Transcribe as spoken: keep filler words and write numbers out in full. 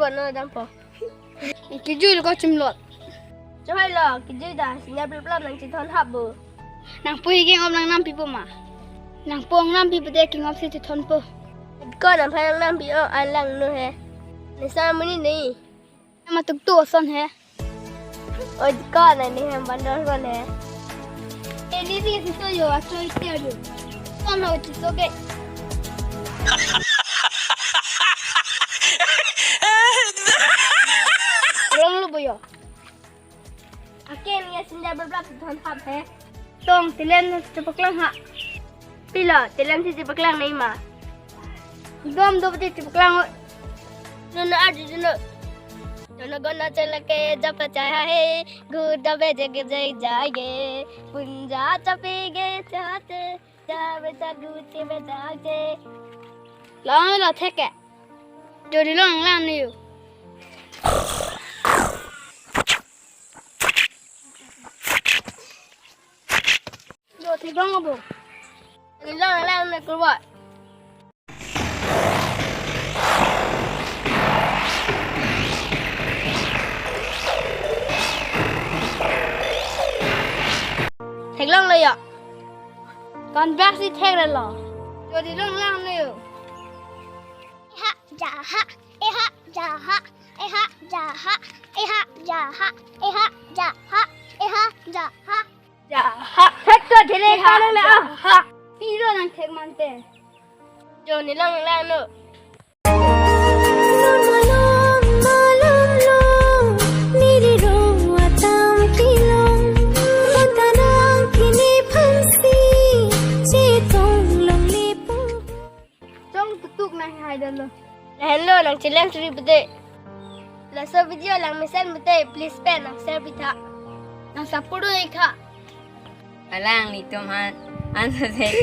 Kono dampo. Kijui lo ko chimlot. Choi lo, kijui ta, sinja plap plap nangchethon hap bo. Nangpo ke ong lang nampipo ma. Nangpo ong nampipo te kingop si chethonpo. Ko nangphan ong nampi o alang no he. Nesa muni ni. Ama tuk tu ason he. Oi ko na ni hem bandor son he. Eli di si so yo, aso ite yo. Son ho si so ke. Long lo bo yo. Aken ya sinja plap plap thon hap he. Tong, telen chepaklang ha. Pilo, telen si chepaklang nai ma. Dom do pati chepaklang. Nuna arju juno. Nuna gona chala ke japa chaya he. Gu dabe jage jai jai ge. Punja chapi ge chate. Jabe chagu chebe jage. Long lo theke. Jodi long lang niu. Yo, theklong abo. Theklong lang ne kurwa. Theklong lo yo. Kon bak si thek lo. Jodi long lang niu. Eha, ja, ha, eha, ja, ha, eha, ja, ha, eha, ja, ha, eha, ja, ha, eha, ja, ha. Ja, ha. Thek to thele eha, kalo le ja, ah. Ha. Pilo nang thek mante. Jodi long lang no. Chong tutuk nang hai dolo. Lahenlo nang challenge ri pute. Laso video lang mesen pute, please pen nang share pitha. Nang support do ikha. Alanglitum han answer thek.